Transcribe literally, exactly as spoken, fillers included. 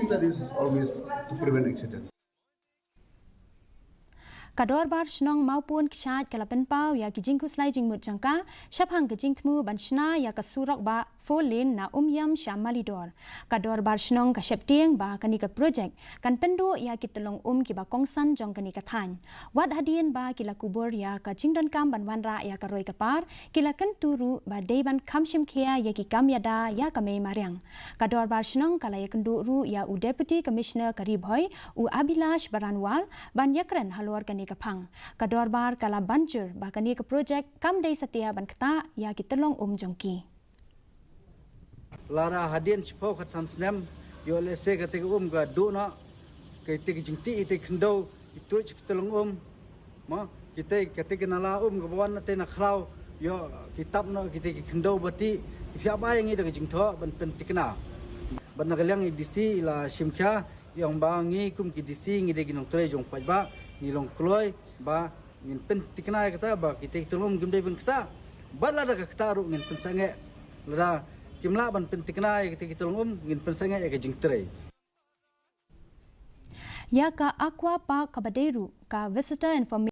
That is always to prevent accident. Ka Dorbar Shnong Mawpun Kshaid ka la pynpaw ïa ki jingkhuslai jingmut jong ka shaphang ka jingthmu ban shna ïa ka surok bah four lane na Umïam sha Malidor. Ka Dorbar Shnong ka sheptieng ba kane ka projek kan pynduh ïa ki tyllong um kiba kongsan jong kane ka thaiñ. Wat hadien ba ki la kubur ïa ka jingdonkam ban wanrah ïa ka roi ka par, ki la kyntu ruh ba dei ban kham shim khia ïa ki kam ïada ïa ka mei mariang. Ka Dorbar Shnong ka la ïakynduh ruh ïa u Deputy Commissioner ka Ri Bhoi, u Abhilash Baranwal, ban ïakren halor kane ka phang. Ka Dorbar ka la ban jur ba kane ka projek kam dei satia ban ktah ïa ki tyllong um jong ki. Lada hadien shiphew khatsan snem, ïoh lehse kata ka um ka duh noh, kata ka jingtih, kata ka khyndew, ki tuid ki tyllong um, mo, kita, kata ka nala um kaba wan na te na khlaw, ïoh ki tap noh kita ki khyndew ba tih, ki phiah ba ïa ngi da ka jingthoh ban pyntikna. Bad na ka liang i D C i la shim khia, i ong ba ngi kum ki D C ngi dei ki nongtrei jong paidbah, ngi long kloi ba ngin pyntikna ïa kata ba kita ki tyllong um kim dei ban ktah. Bad lada ka ktah ruh ngin pynsangeh. Lada kim lah ban pyntikna ïa kita ki tyllong um, ngin pynsangeh ïa ka jingtrei. Ïa ka Aqua Park kaba dei ruh ka Visitor Information